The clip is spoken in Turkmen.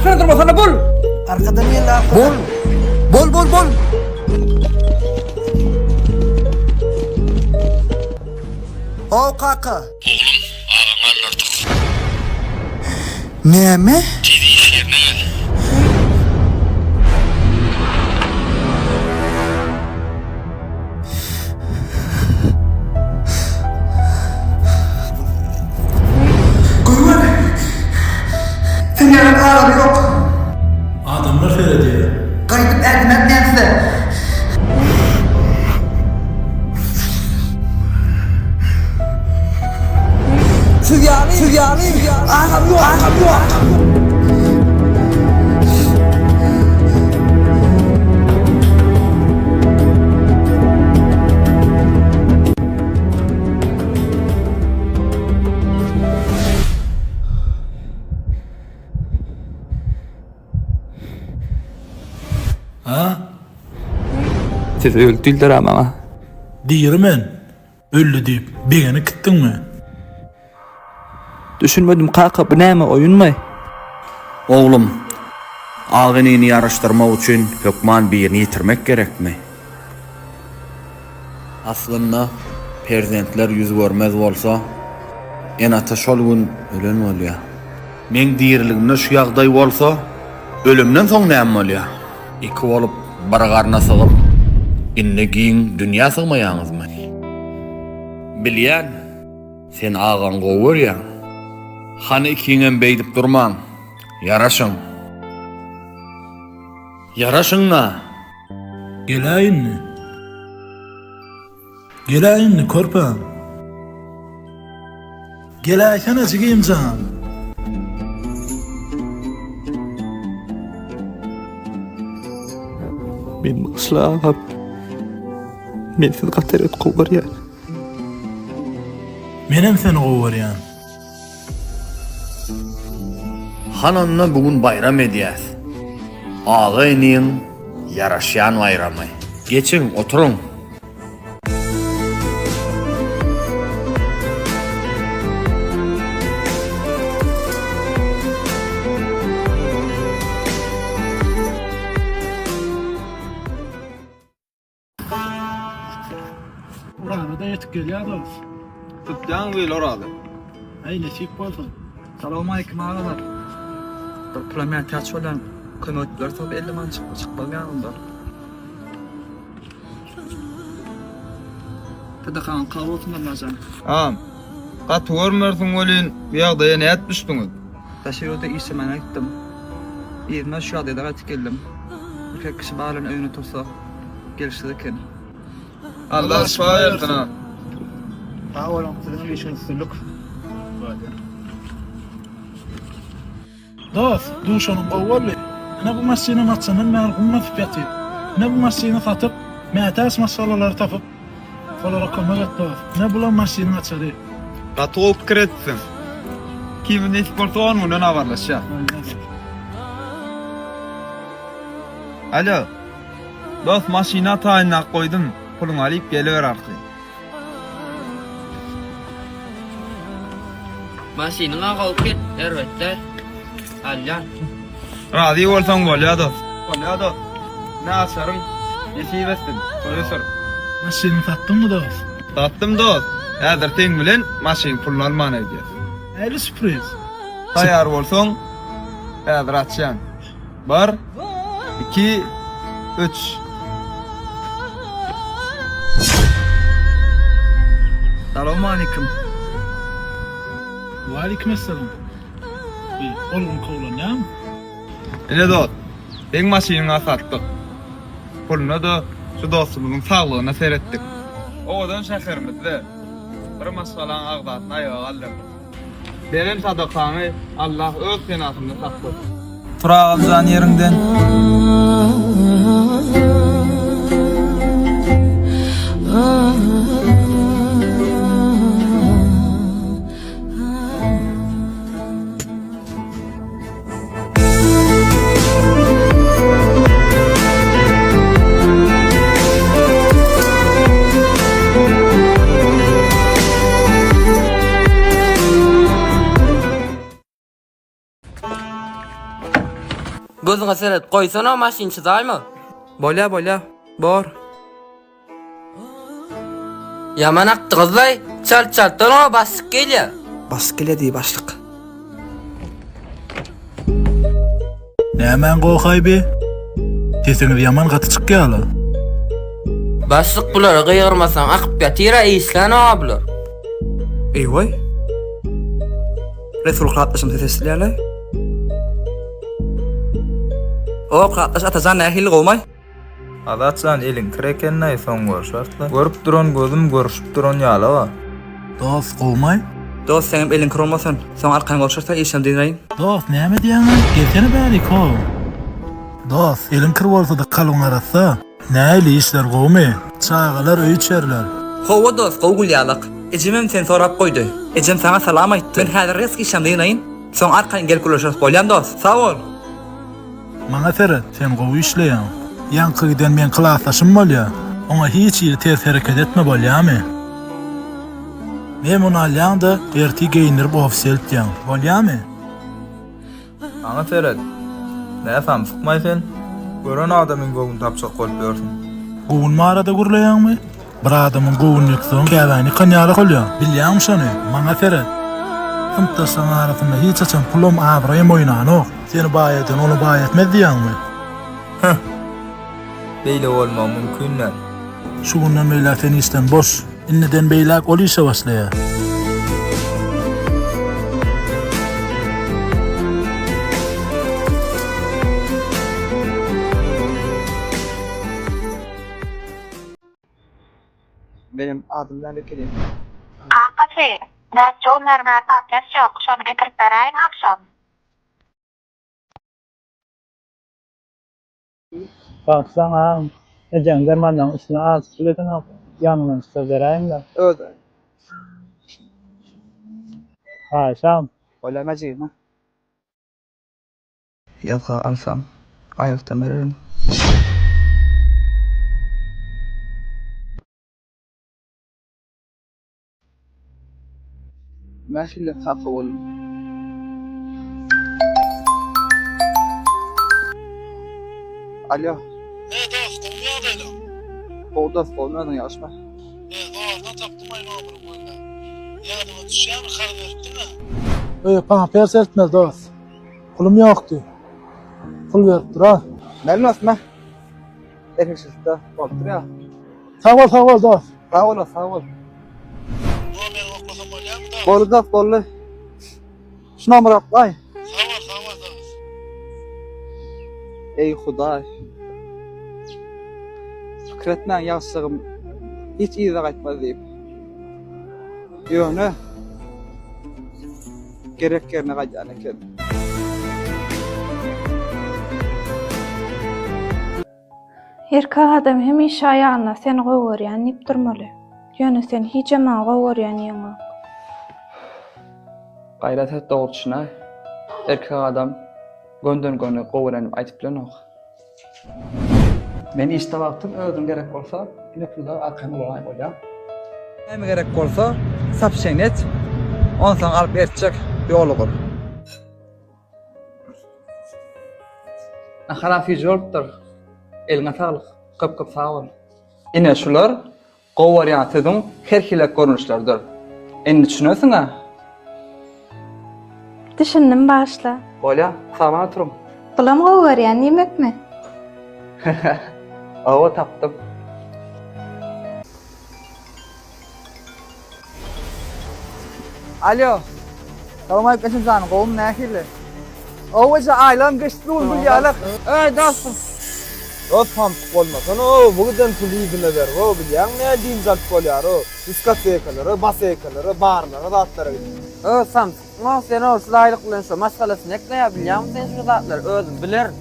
Arkadan durmasana bol. Arkadan geldi arkadan. Bol. Bol bol bol. O kaka. Oglum, agaňy aldyrdyk. Näme? Tiz iş ýerine gel. Goýber. Sen ýaly agam ýok. Adamlar seredýär. Gaýdyp ädim ätmeýän size. Siz ýaly, siz ýaly, agam ýok, agam ýok. Ha? Siz öldü diýdiler maňa. Diri men. Öldi diýip, begenip gitdiňmi? Düşünmedim kaka bu näme oýunmy? Oglum, aga-inini ýaraşdyrmak üçin hökman birini ýitirmek gerekmi? Aslynda, perzentler ýüz görmez bolsa, ene-ata şol gün ölen bolýar. Meň diriligimde şu ýagdaý bolsa, ölemden soň näme bolýar? Iki bolup bir garna sygyp, indi giň dünýä sygmaýaňyzmy? Bilýän, sen agaňy gowy görýäň. Hany ikiňem beýdip durmaň, ýaraşyň. Ýaraşyň-da! Geläý indi. Geläý indi, körpäm. Geläýsene, jigim jan. Men bagyşla agam. Men sizi gaty erbet gowy görýän. Menem seni gowy görýän. Han onda bu gün baýram edýäs. Aga-iniň ýaraşýan baýramy. Geçiň, oturyň. Oraza-da ýetip gelýär dost. Tutýaň bu ýyl Orazy. Aý nesip bolsa. Salowmalikim agalar. Bir pula mätäç bolýan. Kömek edip bilersiňiz 50 manat çykma çykmaz ýanymda. Sadakaňyz kabul bolsun Allajan. Agam, gaty görmersiň welin, bu ýagdaýa nädip düşdüňiz? Daşary ýurda işlemäne gitdim. Yzyma şu ýagdaýda gaýtyp geldim. Erkek kişi bar bilen öýünde otursa gelişsiz eken. Allah şypa bersin agam. Sag boluň, siziňem işiňiz üstünlik. Dost, duşanyň gowy boldy. Ine bu maşynam haçandan bäri gum basyp ýatyr. Ine bu maşyny satyp, mätäç maşgalalary tapyp, şolara kömek et dost. Ine bulam maşynyň açary. Gaty gowy pikir etipsiň. Kimiz nesip bolsa on günden habarlaşýas. Alo. Dost maşyna taýynlap goýdum. Puluňy alyp geliber arkaýyn. Maşynyň-a gowy eken, erbet däl. Alýan. Razy bolsaň bolýa dost. Bolýa dost. Ine açaryň. Nesip etsin. Toýa sür. Maşynyňy satdyňmy dost? Satdym dost. Häzir seň bilen maşynyň puluny almana gidýäs. Nähili sürpriz? Taýýar bolsaň, häzir açýan. Bir, iki, üç. Salowmalikim. Waleýkim essalam. Bi ol gün kowlanýarmy? Ine dost, seň maşynyňa satdyk. Puluna-da şu dostumyzyň saglygyna seretdik. Owadan şäherimizde bir maşgalaň agzasyny aýaga galdyrdyk. Beren sadakaňy Allah öz penasynda saklasyn. Tur agamjan ýeriňden. Gözüňe seret, goýsana maşyn çydaýma. Bolýa bolýa. Bor. Ýaman akdygyzlaý. Çalt çaltdan oňa başlyk gelýä. Başlyk gelýä diý başlyk. Nämäň gohaý bi? Sesiňiz ýaman gaty çykýala. Başlyk bulara gygyrmasaň akyp ýatyra işlän-ow bular. Eý-waý. Resul klatdaşym ses eşidilýärle. O klatdaş Atajan nähili gowmaý? Azat jan eliň kir ekennaý soň görşersle. Görüp duran gözüm görüşüp duran ýalaba. Dost gowmaý? Dost seňem eliň kir bolmasyn. Soň arkaýyn görşersle işem dynaýyn. Dost näme diýýäňaý gelsene bärik how. Dost eliň kir bolsada kalbyň arassa. Nähili işler gowmy? Çagalar öý içerler. Howwa dost gowy gülýalak. Ejemem seni sorap goýdy. Ejem saňa salam aýtdy. Men häzir resk işem dynaýyn. Soň arkaýyn gelip gürleşeris bolýam dost. Sag bol. Maňa seret, sen gowy işleýäň. Ýaňky giden meň klasdaşym bolýa. Oňa hiç hili ters hereket etme bolýamy? Men muny alýaň-da, ertir geýindirip ofise eltýäň. Bolýamy? Maňa seret. Nä samsykmaý sen? Gören adamyň göwnüni tapjak bolup ýörsüň. Göwün barada gürleýäňmi? Bir adamyň göwnüni ýyksaň, käbäni ýykan ýaly bolýaň. Bilýäňmi şony? Maňa seret. Synpdaşlaryň arasynda hiç haçan pulam, abraýam oýnanok. Seni baý eden ony baý etmez diýýäňmi? Heh. Beýle bolmagy mümkin däl. Şu günden beýläk sen işden boş. Indiden beýläk ol işe başlaýar. Benim adym Mälik Kerim. Kakasy, näçe günlerine pampers ýok, şony getirip beräýiň agşam. Bagtjan agam, ejeň dermanlaryň üstüne azajyk pul edenok, ýanyňdan çyksa beräýiň-dä. Özi. Haýyşam. Bolýar mäjigim. Ýazga alsam, aýlykdan bererin. Nähili kaka boldum. Alýo. He dost, gowmy ýagdaýlaň? Gowy dost, gowmy özüň ýagşymy? He, zordan tapdym aý nomeryňy gözläp. Ýadyňa düşýärmi, karz beripdiň-ä? Öýe pampers eltmeli dost. Pulum ýokdy. Pul berip dur-a. Mälim dost, mä. Erkekçilikde bolup durýar. Sag bol, sag bol dost. Sag bol, sag bol. Nomeriňi oklasam bolýarmy dost? Boldy dost, boldy. Şu nomeri oklaý. Sag bol, sag bol dost. Eý Hudaý. Pikir etmäň ýagşylygym hiç yza gaýtmaz diýip. Ýöne gerek ýerine gaýdýan eken. Erkek adam hemişe aýalyna seni gowy görýän diýip durmaly. Ýöne sen hijem maňa gowy görýän diýeňok. Gaýrat et dogruçyna erkek adam gönden göni gowy görýän diýip aýdyp bilenok. Men işde wagtym özüň gerek bolsa ine pullar arkaýyn ulanaý bolýa. Näme gerek bolsa sapşeniýa et onsoň alyp ertjek ýol ugur. Naharam süýji bolupdyr. Eliňe saglyk. Köp köp sag bol. Ine şular Gowy görýän sözüň her hili görnüşleridir. Indi düşünersiň-ä? Düşündim bagyşla. Bolýa, sagman oturyň. Bulam gowy görýän diýmekmi? Hawa, tapdym. Alýo. Salowmaleýkim Esin jan, gowumy nähili? Owaja aýlygym geçdi bu gün gülýalak. Eý dostum. Dost samsyk bolmasana-ow, bu giden puly yzyna ber-ow, bilýäňmi näme dynç alyp bolýar-ow, diskotekalara, basekalara, barlara zatlara gidip. Öý samsykmy sen ol şul aýlyk bilen şo maşgalasyny ekleýär bilýäňmi sen şu zatlary özüm bilerin.